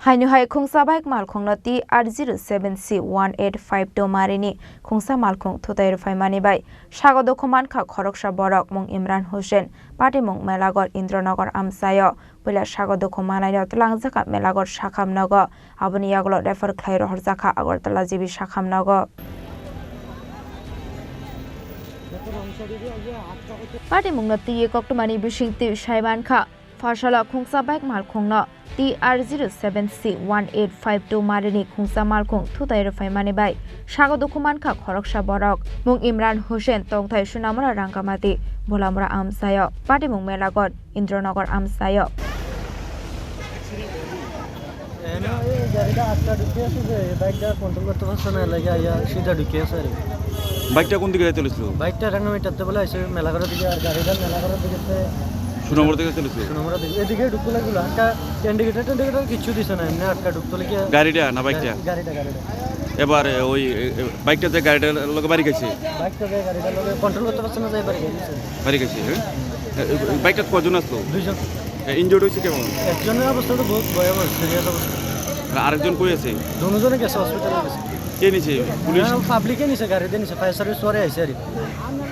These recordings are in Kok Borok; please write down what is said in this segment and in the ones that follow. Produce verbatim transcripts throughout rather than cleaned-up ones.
Haino hai khungsa bike malkhungno T R zero seven C one eight five two marini khungsa malkhung thutai rwphaimani bai sago dukhu mankha khoroksa borok mung Imran Hussain, patimung Melagot Indranagar amchaio. Puila sago dukhu manaino twlangjakha Melagot sakham nogo, aboni yagulo refer khlai rohorjakha Agartala G B sakham nogo. Patimungno twiwi koktwmani bisingtwi sai mankha, pharsalo khungsa bike malkhungno T R zero seven C one eight five two marini khungsa malkhung thutai rwphaimani bai sago dukhu mankha khoroksa borok. Mung Imran Hussain, tongthai Sunamura Rangamati, Bhulamura amchaio, patimung Melagot Indranagar amchaio. এনে এই গাড়িটা আটকা ঢুকে আছে যে এই বাইকটা কন্ট্রোল করতে পারছে না, এলাকা আইয়া সিধা ঢুকে আছে আর কি। বাইকটা কোন দিকে যাইতে চলেছিল? বাইকটা রাঙ্গামাটিতে বলে আছে মেলাঘরের দিকে, আর গাড়িটা মেলাঘরের দিকে আছে সুনামুড়া দিকে চলেছিল? সুনামুড়া দিকে। এদিকে ঢুকতে লাগলো, একটা ইন্ডিকেটর টিন্ডিকেটর কিচ্ছু দিছে না, এমনি আটকা ঢুকতে লেগে। গাড়িটা না বাইকটা? গাড়ি-, গাড়িটা, গাড়িটা। এবার, এ, ওই, এ, এ, বাইকটা যে গাড়িটার লগে বাড়ি গেছে? বাইকটা যে গাড়িটার লগে কন্ট্রোল করতে পারছে না, যে বাড়ি গেছে। বাড়ি গেছে, হ্যাঁ? এ, এ, বাইকটাত কজন আসলো? দুইজন। এ, ইনজুর্ড হয়েছে কেমন? একজনের অবস্থা তো বহুত ভয়াবহ, সিরিয়াস অবস্থা। আর আরেকজন কই আছে? দুজনে গেছে হসপিটালে গেছে। কে নিছে? পুলিশ? না, পাবলিকে নিছে, গাড়িতে নিছে, ফায়ার সার্ভিস পরে আইছে আর কি।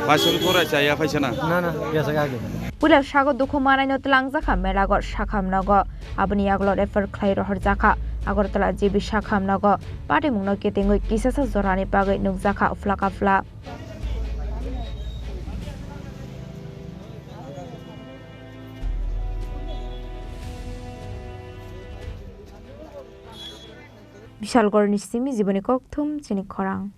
ফায়ার সার্ভিস পরে আইছে, আইয়া পাইছে না? না, না, গেছে আগে। Puila sago dukhu manaino twlangjakha Melagot sakham nogo, aboni yagulo refer khlai rohorjakha Agartala G B sakham nogo. Patimungno kitingwi kisasa jorani bagwi nukjakha phla ka phla. Bishalgarhni simi Jiboni Kokthum chini khorang.